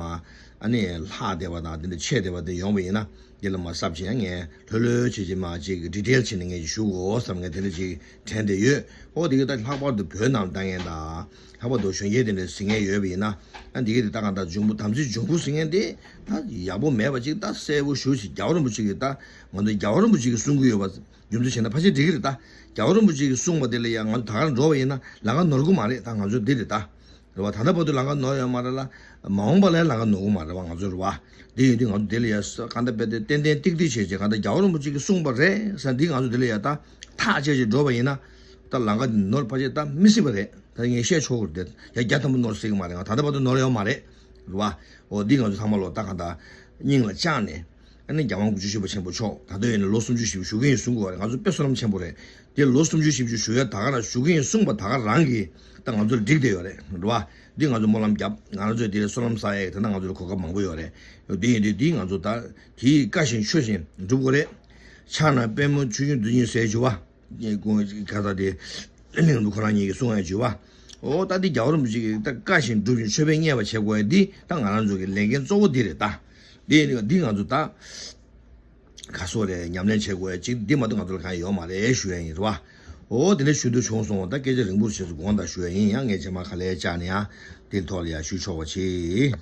ཨ་ནི་ལྷག་བསྡད་པ་དང་འདི་འདྲ་ཆད་བསྡད་པ་དེ་ཡོང་བ་ཡིན་ན་འདི་ལ་མ་གསབ་ཅིག་ཡང་ངས་ལྷོད་ལྷོད་བྱེད་ཅིག་མ་ཅིག་ཌི་ཊེལ་བྱས་ནས་ངས་ཅིག་ཞུ་དགོས་བསམ་ངས་དེ་འདྲ་ཅིག་དྲན་བསྡད་ཡོད། འོ་དེ་གི་ད་ལྷག་པར་དུ་བོད་ནང་ལ་ལྟ་མཁན་དང་ ལྷག་པར་དུ་གཞོན་སྐྱེས་དེ་འདྲ་གཟིགས་མཁན་ཡོད་པ་ཡིན་ན། ཨ་འདི་གི་དེ་ད་གང་ལྟར་འབྱུང་པོ་དམ་ཚིག་འབྱུང་པོ་གཟིགས་མཁན་དེ་ད་ཡག་པོ་མེད་པ་ཅིག་ད་གསལ་པོ་ཞེ་པོ་ཅིག་རྒྱལ་བ་རིན་པོ་ཆེ་གིས་ད་ང་ཚོ་རྒྱལ་བ་རིན་པོ་ཆེ་གིས་གསུང་གི་ཡོད་པ། རྒྱུ་མཚན་བྱས་ན་ཕལ་ཆེར་འགྲིག་གི་རེད་ད། རྒྱལ་བ་རིན་པོ་ཆེ་གིས་གསུངས་པ་དེ་ལ་ཡང་ང་ཚོ་ད་ག་རང་འགྲོ་བ་ཡིན་ན་ལམ་ཁ་ནོར་གི་མ་རེད། ད་ང་ཚོ་འདི་རེད་ད། རེད་བ། ད་ལྟ་བར་དུ་ལམ་ཁ་ནོར་ཡོད་མ་རེད་ལ། མ་འོངས་པ་ལ་ལམ་ཁ་ནོར་གི་མ་རེད་བ། ང་ཚོ་རེད་བ། དེ་ཡིན་དུས་ང་ཚོ་འདི་ལ་ཡ་ས་གང་ལྟར་དཔེ་དེ་ཏན་ཏན་ཏིག་ཏིག་བྱས་བྱས་གང་ལྟར་རྒྱལ་བ་རིན་པོ་ཆེ་གིས་གསུངས་པ་རེད་ཟེར་འདི་ང་ཚོ་འདི་ལ་ཡ་ད་ཐག་བཅད་བྱས་འགྲོ་བ་ཡིན་ན། ད་ལམ་ཁ་ནོར་ཕལ་ཆེར་ད་མི་སྲིད་པ་རེད། ད་ངས་བཤད་ཆོག་གི་རེད། ཡ་བརྒྱ་ཐམ་པ་ནོར་སྲིད་གི་མ་རེད། ང་ད་ལྟ་བར་དུ་ནོར་ཡོད་མ་རེད། རེད་བ། འོ་འདི་ང་ཚོ་ཚང་མ་ལོ་ད་གང་ལྟར་སྙིང་ལ་བཅངས་ནས། ཨ་ནི་རྒྱལ་དབང་སྐུ་ཕྲེང་བཅུ་བཞི་པ་ཆེན་པོ་མཆོག་ད་དུང་ཡིན་ན་ལོ་སུམ་ཅུ་བཞི་བཅུ་བཞུགས་ཀྱི་ཡིན་གསུང་གི་ཡོད་རེད། ང་ཚོ་དཔེ་བསོད་ནམས་ཆེན་པོ་རེད། དེ་ལོ་སུམ་ཅུ་བཞི་བཅུ་བཞུགས་ཡ་ད་ག་རང་བཞུགས་ཀྱི་ཡིན་གསུངས་པ་ད་ག་རང་གིས་ད་ང་ཚོར་འགྲིག་བསྡད་ཡོད་རེད། རེད་བ། འདི་ང་ཚོ་སྨོན་ལམ་བརྒྱབ། ང་རང་ཚོས་དེ་བསོད་ནམས་བསགས་ཡ་དེ་ན་ང་ཚོར་གོ་སྐབས་མང་པོ་ཡོད་རེད། འདི་ཡིན་དུས་འདི་ང་ཚོ་ད་དེའི་བཀའ་བཞིན་ཆོས་བཞིན་སྒྲུབ་དགོས་རེད། ཕྱག་ན་པདྨོ་ཆོས་སྐྱོང་རྡོ་རྗེ་ཟེར་བརྗོད་པ། ཁ་ས་དེ་གླིང་དུ་ཁོ་རང་ཉིད་ཀྱིས་གསུང་ཡ་བརྗོད་པ། འོ་ད་འདི་རྒྱལ་བ་རིན་པོ་ཆེ་གིས་ད་བཀའ་བཞིན་སྒྲུབ་བཞིན་མཆོད་པས་མཉེས་པར་བྱེད་དགོས་ཡ་འདི་ད་ང་རང་ཚོ་གི་ལས་འགན་གཙོ་བོ་འདི་རེད་ད། འདི་ཡིན་དུས་འདི་ང་ཚོ་ད། ག་སོ་རེད། ཉམས་ལེན་བྱེད་དགོས་ཅིག་འདི་མ་གཏོགས་ང་ཚོ་ལ་གང་ཡང་ཡོད་མ་རེད་ཞུ་ཡ་ཡིན། རེད་བ། འོ་དེ་འདྲ་ཞུ་འདོད་བྱུང་སོང་། ད་སྐད་ཆ་རིང་པོ་བྱས་སོང་། དགོངས་དག་ཞུ་ཡ་ཡིན། ཡང་ངས་རྗེས་མ་ག་ལེར་བཅར་ནས་ཡང་དེའི་ཐོག་ལ་ཡང་ཞུ་ཆོག་པ་བྱེད།